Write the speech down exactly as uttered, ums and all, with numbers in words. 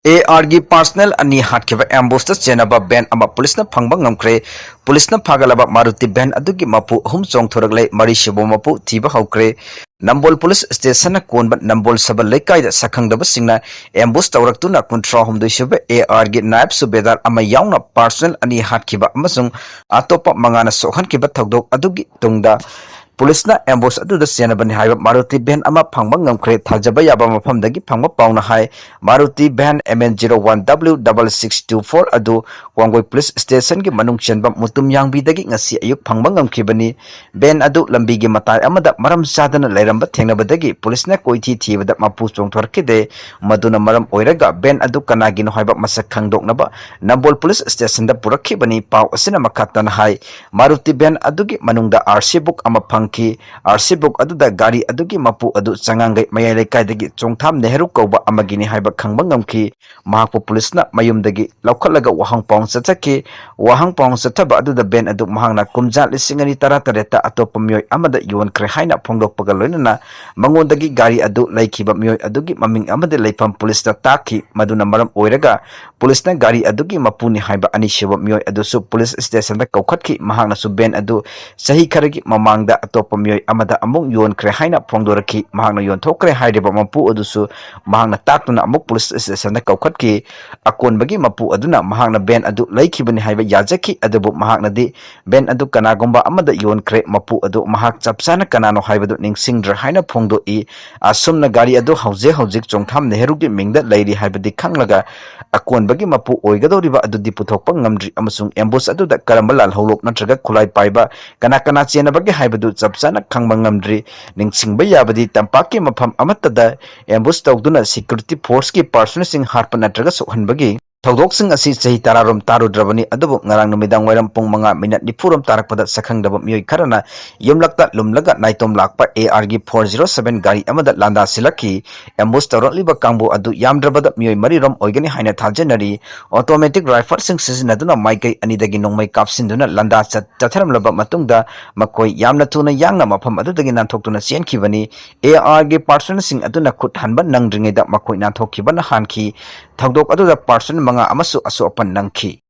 ꯑꯦ ꯑꯥꯔꯒꯤ personal ꯑꯅꯤ ꯍꯥꯠꯈꯤꯕ ꯑꯦꯝꯕꯨꯁꯇ ꯆꯦꯟꯅꯕ van ꯑꯃ ꯄꯨꯂꯤꯁꯅ ꯐꯪꯕ ꯉꯝꯈ꯭ꯔꯦ꯫ ꯄꯨꯂꯤꯁꯅ ꯐꯥꯒꯠꯂꯕ ꯃꯥꯔꯨꯇꯤ ꯚꯦꯟ ꯑꯗꯨꯒꯤ ꯃꯄꯨ ꯑꯍꯨꯝ ꯆꯣꯡꯊꯣꯔꯛꯂꯦ꯫ ꯃꯔꯤꯁꯨꯕ ꯃꯄꯨ ꯊꯤꯕ ꯍꯧꯈ꯭ꯔꯦ꯫ ꯅꯝꯕꯣꯜ ꯄꯨꯂꯤꯁ ꯁ꯭ꯇꯦꯁꯟꯅ ꯀꯣꯟꯕ ꯅꯝꯕꯣꯜ ꯁꯕꯜ ꯂꯩꯀꯥꯏꯗ ꯁꯛꯈꯪꯗꯕꯁꯤꯡꯅ ꯑꯦꯝꯕꯨꯁ ꯇꯧꯔꯛꯇꯨꯅ ꯀꯨꯟꯊ꯭ꯔꯥ ꯍꯨꯝꯗꯣꯏ ꯁꯨꯕ ꯑꯦ ꯑꯥꯔꯒꯤ ꯅꯥꯏꯕ ꯁꯨꯕꯦꯗꯥꯔ ꯑꯃ ꯌꯥꯎꯅ ꯄꯥꯔꯁꯅꯦꯜ ꯑꯅꯤ ꯍꯥꯠꯈꯤꯕ ꯑꯃꯁꯨꯡ ꯑꯇꯣꯞꯄ ꯃꯉꯥꯅ ꯁꯣꯛꯍꯟꯈꯤꯕ ꯊꯧꯗꯣꯛ ꯑꯗꯨꯒꯤ ꯇꯨꯡꯗ ꯄꯨꯂꯤꯁꯅ ꯑꯦꯝꯕꯨꯁ ꯑꯗꯨꯗ ꯆꯦꯟꯅꯕꯅꯤ ꯍꯥꯏꯕ ꯃꯥꯔꯨꯇꯤ ꯚꯦꯟ ꯑꯃ ꯐꯪꯕ ꯉꯝꯈ꯭ꯔꯦ꯫ ꯊꯥꯖꯕ ꯌꯥꯕ ꯃꯐꯝꯗꯒꯤ ꯐꯪꯕ ꯄꯥꯎꯅ ꯍꯥꯏ, Maruti van M N zero one W double six two four ꯑꯗꯨ ꯋꯥꯡꯒꯣꯏ ꯄꯨꯂꯤꯁ ꯁ꯭ꯇꯦꯁꯟꯒꯤ ꯃꯅꯨꯡ ꯆꯟꯕ ꯃꯨꯇꯨꯝ ꯌꯥꯡꯕꯤꯗꯒꯤ ꯉꯁꯤ ꯑꯌꯨꯛ ꯐꯪꯕ ꯉꯝꯈꯤꯕꯅꯤ꯫ ꯚꯦꯟ ꯑꯗꯨ ꯂꯝꯕꯤꯒꯤ ꯃꯇꯥꯏ ꯑꯃꯗ ꯃꯔꯝ ꯆꯥꯗꯅ ꯂꯩꯔꯝꯕ ꯊꯦꯡꯅꯕꯗꯒꯤ ꯄꯨꯂꯤꯁꯅ ꯀꯣꯏꯊꯤ ꯊꯤꯕꯗ ꯃꯄꯨ ꯆꯣꯡꯊꯣꯔꯛꯈꯤꯗꯦ꯫ ꯃꯗꯨꯅ ꯃꯔꯝ ꯑꯣꯏꯔꯒ ꯚꯦꯟ ꯑꯗꯨ ꯀꯅꯥꯒꯤꯅꯣ ꯍꯥꯏꯕ ꯃꯁꯛ ꯈꯪꯗꯣꯛꯅꯕ ꯅꯝꯕꯣꯜ ꯄꯨꯂꯤꯁ ꯁ꯭ꯇꯦꯁꯟꯗ ꯄꯨꯔꯛꯈꯤꯕꯅꯤ꯫ ꯄꯥꯎ ꯑꯁꯤꯅ ꯃꯈꯥ ꯇꯥꯅ ꯍꯥꯏ, ꯃꯥꯔꯨꯇꯤ ꯚꯦꯟ ꯑꯗꯨꯒꯤ ꯃꯅꯨꯡꯗ ꯑꯥꯔ ꯁꯤ ꯕꯨꯛ ꯑꯃ ꯐꯪꯈꯤ꯫ ꯑꯥꯔ ꯁꯤ ꯕꯨꯛ ꯑꯗꯨꯗ ꯒꯥꯔꯤ ꯑꯗꯨꯒꯤ ꯃꯄꯨ ꯑꯗꯨ ꯆꯉꯥꯡꯒꯩ ꯃꯌꯥꯏ ꯂꯩꯀꯥꯏꯗꯒꯤ ꯆꯣꯡꯊꯥꯝ ꯅꯦꯍꯔꯨ ꯀꯧꯕ ꯑꯃꯒꯤꯅꯤ ꯍꯥꯏꯕ ꯈꯪꯕ ꯉꯝꯈꯤ꯫ ꯃꯍꯥꯛꯄꯨ ꯄꯨꯂꯤꯁꯅ ꯃꯌꯨꯝꯗꯒꯤ ꯂꯧꯈꯠꯂꯒ ꯋꯥꯍꯪ ꯄꯥꯎꯍꯪ ꯆꯠꯊꯈꯤ꯫ ꯋꯥꯍꯪ ꯄꯥꯎꯍꯪ ꯆꯠꯊꯕ ꯑꯗꯨꯗ ꯚꯦꯟ ꯑꯗꯨ ꯃꯍꯥꯛꯅ ꯀꯨꯝꯖꯥ ꯂꯤꯁꯤꯡ ꯑꯅꯤ ꯇꯔꯥ ꯇꯔꯦꯠꯇ ꯑꯇꯣꯞꯄ ꯃꯤꯑꯣꯏ ꯑꯃꯗ ꯌꯣꯟꯈ꯭ꯔꯦ ꯍꯥꯏꯅ ꯐꯣꯡꯗꯣꯛꯄꯒ ꯂꯣꯏꯅꯅ ꯃꯉꯣꯟꯗꯒꯤ ꯒꯥꯔꯤ ꯑꯗꯨ ꯂꯩꯈꯤꯕ ꯃꯤꯑꯣꯏ ꯑꯗꯨꯒꯤ ꯃꯃꯤꯡ ꯑꯃꯗꯤ ꯂꯩꯐꯝ ꯄꯨꯂꯤꯁꯇ ꯇꯥꯛꯈꯤ꯫ ꯃꯗꯨꯅ ꯃꯔꯝ ꯑꯣꯏꯔꯒ ꯄꯨꯂꯤꯁꯅ ꯒꯥꯔꯤ ꯑꯗꯨꯒꯤ ꯃꯄꯨꯅꯤ ꯍꯥꯏꯕ ꯑꯅꯤꯁꯨꯕ ꯃꯤꯑꯣꯏ ꯑꯗꯨꯁꯨ ꯄꯨꯂꯤꯁ ꯁ꯭ꯇꯦꯁꯟꯗ ꯀꯧꯈꯠꯈꯤ꯫ ꯃꯍꯥꯛꯅꯁꯨ ꯚꯦꯟ ꯑꯗꯨ ꯆꯍꯤ ꯈꯔꯒꯤ ꯃꯃꯥꯡꯗ ꯑꯇꯣꯞꯄ ꯃꯤꯑꯣꯏ ꯑꯃꯗ ꯑꯃꯨꯛ ꯌꯣꯟꯈ꯭ꯔꯦ ꯍꯥꯏꯅ ꯐꯣꯡꯗꯣꯔꯛꯈꯤ꯫ ꯃꯍꯥꯛꯅ ꯌꯣꯟꯊꯣꯛꯈ꯭ꯔꯦ ꯍꯥꯏꯔꯤꯕ ꯃꯄꯨ ꯑꯗꯨꯁꯨ ꯃꯍꯥꯛꯅ ꯇꯥꯛꯇꯨꯅ ꯑꯃꯨꯛ ꯄꯨꯂꯤꯁ ꯁ꯭ꯇꯦꯁꯟꯗ ꯀꯧꯈꯠꯈꯤ꯫ ꯑꯀꯣꯟꯕꯒꯤ ꯃꯄꯨ ꯑꯗꯨꯅ ꯃꯍꯥꯛꯅ ꯚꯦꯟ ꯑꯗꯨ ꯂꯩꯈꯤꯕꯅꯤ ꯍꯥꯏꯕ ꯌꯥꯖꯈꯤ, ꯑꯗꯨꯕꯨ ꯃꯍꯥꯛꯅꯗꯤ ꯚꯦꯟ ꯑꯗꯨ ꯀꯅꯥꯒꯨꯝꯕ ꯑꯃꯗ ꯌꯣꯟꯈ꯭ꯔꯦ, ꯃꯄꯨ ꯑꯗꯨ ꯃꯍꯥꯛ ꯆꯞ ꯆꯥꯅ ꯀꯅꯥꯅꯣ ꯍꯥꯏꯕꯗꯨ ꯅꯤꯡꯁꯤꯡꯗ꯭ꯔꯦ ꯍꯥꯏꯅ ꯐꯣꯡꯗꯣꯛꯏ꯫ ꯑꯁꯨꯝꯅ ꯒꯥꯔꯤ ꯑꯗꯨ ꯍꯧꯖꯤꯛ ꯍꯧꯖꯤꯛ ꯆꯣꯡꯊꯥꯝ ꯅꯦꯍꯔꯨꯒꯤ ꯃꯤꯡꯗ ꯂꯩꯔꯤ ꯍꯥꯏꯕꯗꯤ ꯈꯪꯂꯒ ꯑꯀꯣꯟꯕꯒꯤ ꯃꯄꯨ ꯑꯣꯏꯒꯗꯧꯔꯤꯕ ꯑꯗꯨꯗꯤ ꯄꯨꯊꯣꯛꯄ ꯉꯝꯗ꯭ꯔꯤ ꯑꯃꯁꯨꯡ ꯑꯦꯝꯕꯨꯁ ꯑꯗꯨꯗ ꯀꯔꯝꯕ ꯂꯥꯜꯍꯧꯂꯣꯛ ꯅꯠꯇ꯭ꯔꯒ ꯈꯨꯠꯂꯥꯏ ꯄꯥꯏꯕ ꯀꯅꯥ ꯀꯅꯥ ꯆꯦꯟꯅꯕꯒꯦ ꯍꯥꯏꯕꯗꯨ ꯆꯞ ꯆꯥꯅ ꯈꯪꯕ ꯉꯝꯗ꯭ꯔꯤ꯫ ꯅꯤꯡꯁꯤꯡꯕ ꯌꯥꯕꯗꯤ ꯇꯝꯄꯥꯛꯀꯤ ꯃꯐꯝ ꯑꯃꯠꯇꯗ ꯑꯦꯝꯕꯨꯁ ꯇꯧꯗꯨꯅ ꯁꯦꯀ꯭ꯌꯨꯔꯤꯇꯤ ꯐꯣꯔꯁꯀꯤ ꯄꯥꯔꯁꯣꯅꯦꯜꯁꯤꯡ ꯍꯥꯠꯄ ꯅꯠꯇ꯭ꯔꯒ ꯁꯣꯛꯍꯟꯕꯒꯤ ꯊꯧꯗꯣꯛꯁꯤꯡ ꯑꯁꯤ ꯆꯍꯤ ꯇꯔꯥꯔꯣꯝ ꯇꯥꯔꯨꯗ꯭ꯔꯕꯅꯤ, ꯑꯗꯨꯕꯨ ꯉꯔꯥꯡ ꯅꯨꯃꯤꯗꯥꯡ ꯋꯥꯏꯔꯝ ꯄꯨꯡ ꯃꯉꯥ ꯃꯤꯅꯠ ꯅꯤꯐꯨꯔꯣꯝ ꯇꯥꯔꯛꯄꯗ ꯁꯛꯈꯪꯗꯕ ꯃꯤꯑꯣꯏ ꯈꯔꯅ ꯌꯨꯝꯂꯛꯇ ꯂꯨꯝꯂꯒ ꯅꯥꯏꯇꯣꯝ ꯂꯥꯛꯄ AR ꯒꯤ four zero seven ꯒꯥꯔꯤ ꯑꯃꯗ ꯂꯥꯟꯗꯥ ꯁꯤꯜꯂꯛꯈꯤ꯫ Ambush ꯇꯧꯔꯛꯂꯤꯕ ꯀꯥꯡꯕꯨ ꯑꯗꯨ ꯌꯥꯝꯗ꯭ꯔꯕꯗ ꯃꯤꯑꯣꯏ ꯃꯔꯤꯔꯣꯝ ꯑꯣꯏꯒꯅꯤ ꯍꯥꯏꯅ ꯊꯥꯖꯅꯔꯤ꯫ Automatic rifle ꯁꯤꯡ ꯁꯤꯖꯤꯟꯅꯗꯨꯅ ꯃꯥꯏꯀꯩ ꯑꯅꯤꯗꯒꯤ ꯅꯣꯡꯃꯩ ꯀꯥꯞꯁꯤꯟꯗꯨꯅ ꯂꯥꯟꯗꯥ ꯆꯠ-, ꯆꯠꯊꯔꯝꯂꯕ ꯃꯇꯨꯡꯗ ꯃꯈꯣꯏ ꯌꯥꯝꯅ ꯊꯨꯅ ꯌꯥꯡꯅ ꯃꯐꯝ ꯑꯗꯨꯗꯒꯤ ꯅꯥꯟꯊꯣꯛꯇꯨꯅ ꯆꯦꯟꯈꯤꯕꯅꯤ꯫ AR ꯒꯤ personnel ꯁꯤꯡ ꯑꯗꯨꯅ ꯈꯨꯠ ꯍꯟꯕ ꯅꯪꯗ꯭ꯔꯤꯉꯩꯗ ꯃꯈꯣꯏ ꯅꯥꯟꯊꯣꯛꯈꯤꯕꯅ ꯍꯥꯟꯈꯤ꯫ ꯊꯧꯗꯣꯛ ꯑꯗꯨꯗ personnel ꯃꯉꯥ ꯑꯃꯁꯨ ꯑꯁꯣꯛ ꯑꯄꯟ ꯅꯪꯈꯤ꯫